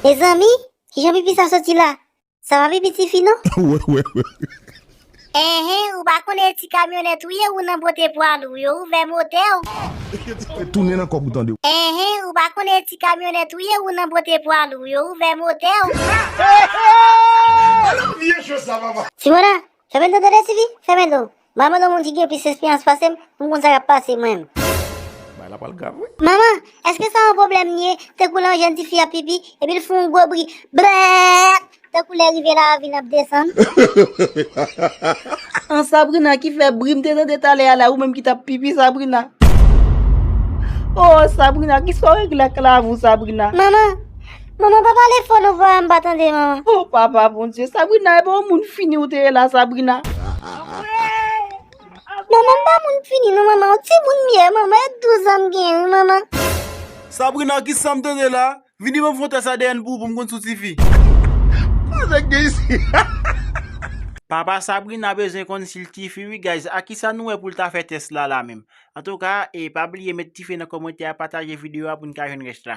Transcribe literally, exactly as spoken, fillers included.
Mezanmi, kijan pipi sa soti la? Sa pa pipi tifi non? Enhen, ou pa konnen ti kamyonèt ou ye, ou nan pote pwa lou yo, ouvè motè w. Tounen nan kòk ou tande. Enhen, ou pa konnen ti kamyonèt ou ye, ou nan pote pwa lou yo, ouvè motè w. Vye cho sa, papa. Simona, fèmen do tande tifi, fèmen do. M a mande yon moun ki gen plis esperyans pase m, pou m konn sa k ap pase mwen menm. Bay la pral grav wi. Manman, èske sa yon pwoblèm li ye? Tankou lè yon jèn tifi ap pipi, epi l fè yon gwo bri. Brèèt! Tankou lè rivyè lavin ap desann. An Sabrina ki fè bri m te tande talè a la, ou menm ki t ap pipi Sabrina. Oh Sabrina, kisa w regle ak lavi w Sabrina? Manman, manman pa pale fò non papa m pa tande manman. Oh papa Bondye, Sabrina e pa yon moun fini ou te ye la Sabrina. Manman m pa moun fini non manman, yon timoun m ye manman, e douz an m genyen wi manman. Sabrina, kisa m tande la? Vini ban m fon tès A D N pou ou pou m konn si w tifi. Koze k gen isi. Papa Sabrina bezwen konn si l tifi wi guys. A kisa nou wè pou l ta fè tès la la menm? Antouka, e pa bliye met ti fe nan kòmantè a, pataje videyo a pou n ka jwenn rès la.